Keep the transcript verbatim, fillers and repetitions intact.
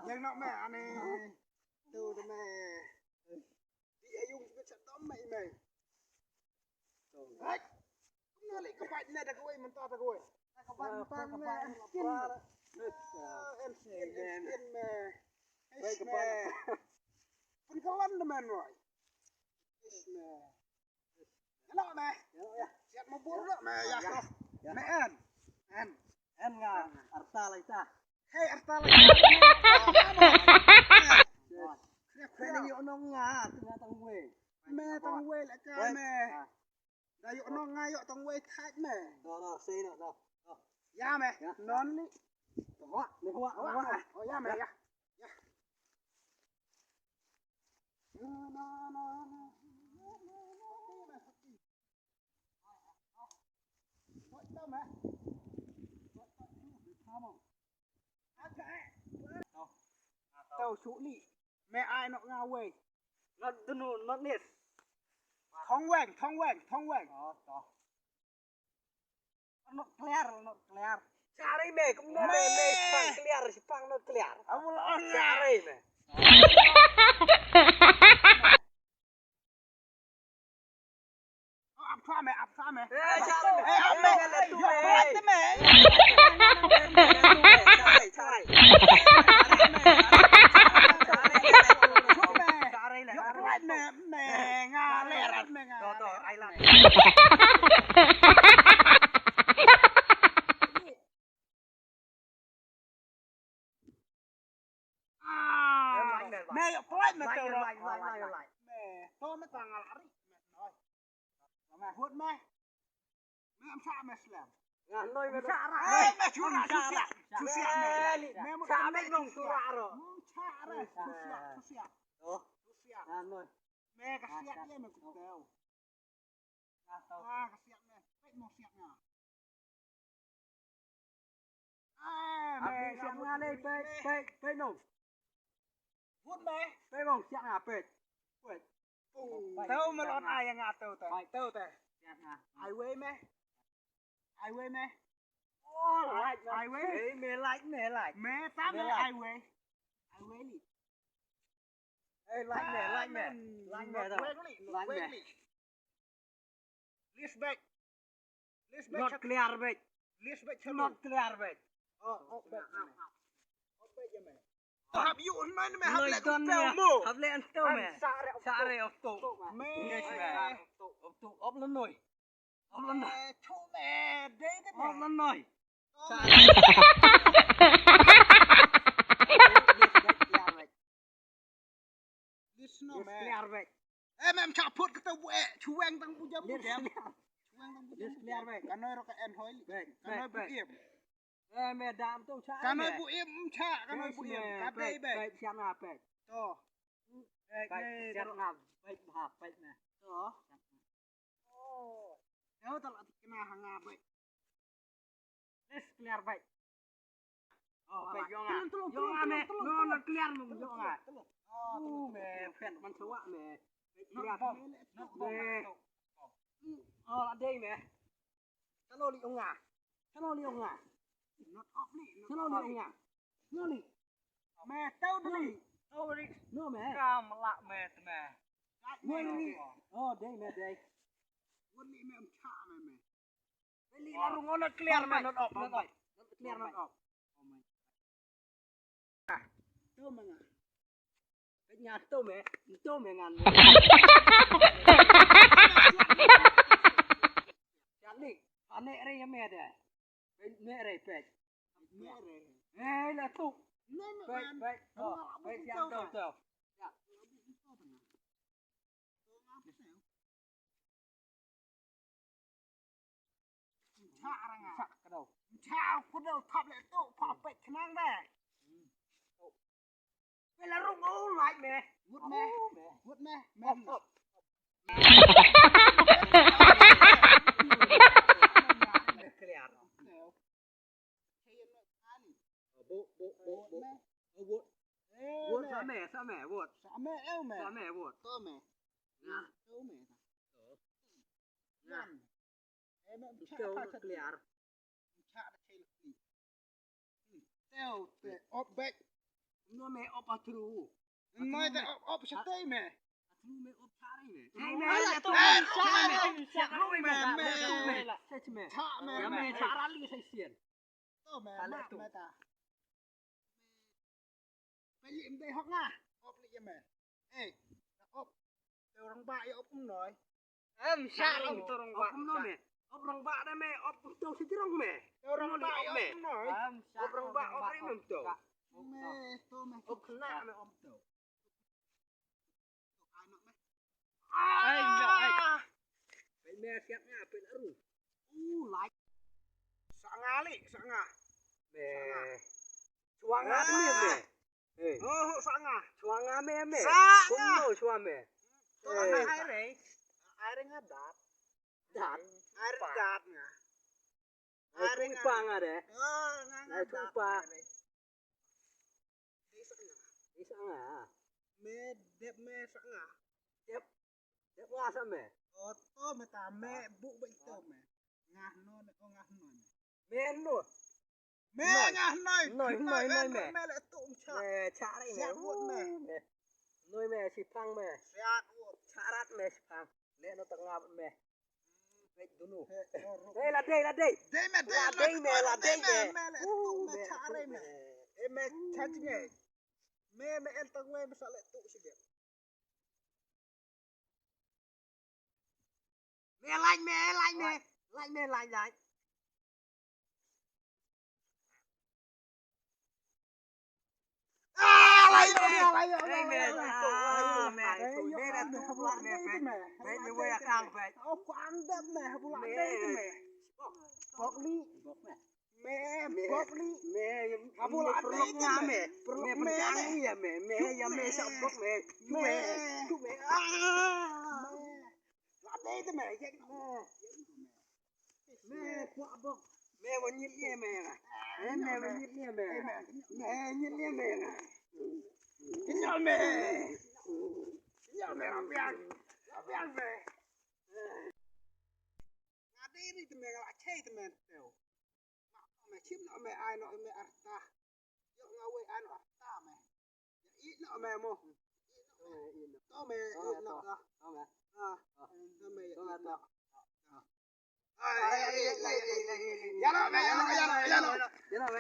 Yang nok me ani. Tu tu me. Di ayung tu sa dom me me. Hai. Ngali ka pat ne da kawai mynta da kawai. Ka pat mynta me. Em skin. Em skin me. Em skin me. Pun kalan de men roi. Em skin me. Hello me. Siat mabur lo me ya. Me en. En. En nga arta lai ta. Hey arta lai ta. Khrep khrep ni yo nong nga tu nga tang wei. Me tang wei la ka me. Da yo nong nga yo tang wei thait me. No no sei no no. Ya me. Non ni. Wa ni wa wa. Oh ya me ya. Ya. Tau suli. Me ai nok nga wei. Not dunu, not nis. Thong weng, thong weng, thong weng. Oh, to. Not clear, not clear. Cari me, kum no me, me, sipang clear, sipang not clear. Amul on. Cari me. Ap sa me, ap sa me. Eh, cari me. Eh, ap me. Yo, ap me. Cari, cari. Yo, ap me, me, nga, le, ap me, nga. To, to, ai la. Ah, me yo plai me to. Me to me tang al ari me noi. Me hut me. Me am sa me slam. Nga noi me sa ra. Eh, me chura susia. Susia me. Me mut sa me nong sura ro. Sa ra susia, susia. Oh. Susia. Nga noi. Me ka siat ye me ku teu. Ah, ka siat me. Peit mo siat nga. Ah, me siat nga le peit, peit, peit no. Vut me. Peit mo siat nga peit. Peit. Tau me lon ai nga tau te. Tau te. Siat nga. Ai wei me. Ai wei me. Oh, like, like. Ai wei. Hey, me like, me like. Me ta me ai wei. Ai wei li. Hey, like me, like me. Like me, though. Like me. List back. List back. Not clear back. List back. Not clear back. Oh, oh, back. Oh, back, yeah, man. Hap yu un man me hap le don me. Hap le anto me. Sare of to. Me. Yes, me. Of to, of to. Of la noi. Of la noi. Eh, to me. Dei de me. Of la noi. Listen, no, man. Clear back. Eh, mem cha put kata bu eh, chueng tang bu jam bu jam. Chueng tang bu jam. Clear back. Kanoi ro ka en hoi. Back, back, back. Kanoi bu im. Eh, me dam tu cha. Kanoi bu im cha, kanoi bu im. Ka dei back. Back siang apa? To. Back siang apa? Back ha, back na. To. Oh. Yo, ta la kena hanga baik. Let's clear baik. Oh, baik, yo nga. Yo nga me. No, no, clear mo, yo nga. Oh, me, fen man sawa me. Clear. Me. Oh, la dei me. Kano li yo nga. Kano li yo nga. Kano li yo nga. Kano li. Me tau dei. Tau dei. No me. Kam la me te me. Wei li. Oh, dei me dei. Wei li me em cha me me. Wei li la rung on clear me not off, not off. Clear not off. Oh my. Tu me nga. Ngan to me, to me ngan. Jali, ane re ya me de. Peit me re peit. Me re. Eh, la tu. Peit, peit. Oh, peit yang to to. Ya. Ncha ranga. Ncha kdo. Ncha kdo thap le tu pa pek khnang de. Bela rung o like me. Wut me. Wut me. Me. Clear. Bo bo bo bo. Wut. Wut sa me, sa me, wut. Sa me, eu me. Sa me, wut. To me. Nah. To me. Nah. Em em cha cha clear. Cha da che lu. Teo te op bek. No me op a tru. No te op op cha te me. Tru me op cha re me. Ei me la to me cha me. Cha me me. Cha me. Cha me. Cha ra li sa sien. To me ma me ta. Peli im dei hok nga. Op li me. Ei. Op. Te orang ba ya op um noi. Em sha ring to rong ba. Op no me. Op rong ba da me, op to si rong me. To rong ba ya op no. Em sha op rong ba op ring me to. Me to me op na me op to. Ai no ai. Pe me siap nya pe aru. U lai. Sa nga li, sa nga. Me. Chuang nga me me. Hey. Oh, sa nga. Chuang nga me me. Sa nga. Kum no chuang me. To nga ai re. Ai re nga dat. Dat. Ai re dat nga. Ai re nga. Pa nga de. Oh, nga nga dat. Pa. Sa nga. Sa nga. Me dep me sa nga. Dep. Dep nga sa me. Oh, to me ta me bu ba to me. Nga no ne ko nga no. Me no. Me ngah noi. Noi noi noi me. Me le tu cha. Me cha rai me. Siat wut me. Noi me si pang me. Siat wut. Charat me si pang. Le no tang ngap me. Wait dulu. Dei la dei la dei. Dei me dei la dei me la dei me. Me le tu me cha rai me. E me cha nge. Me me en tang me me sa le tu si dia. Me lain me lain me. Lain me lain lain. Ah, lain me lain me. Lain me. Ah, me. Me dah tu pula me. Me ni wei akang me. Oh, kuang dah me pula me. Bok li. Bok me. Me, bok ni. Me, abu la dei me. Me, perlok nga me. Perlok me. Me, ya me. Me, ya me sa bok me. Me, tu me. Ah. La dei te me, ya me. Me, kuak bok. Me, wa nyit ye me. Me, me, wa nyit ye me. Me, nyit ye me. Kinyal me. Kinyal me, la biang. La biang me. Nga dei ri te me, nga la chei te me teu. Ma me chim no me ai no me arta. Yo nga wei ai no arta me. Ya i no me mo. To me i no ka. Ah, to me ya i no. Ai, ai, ai, ai, ai, ai. Ya no me, ya no, ya no, ya no. Ya no me.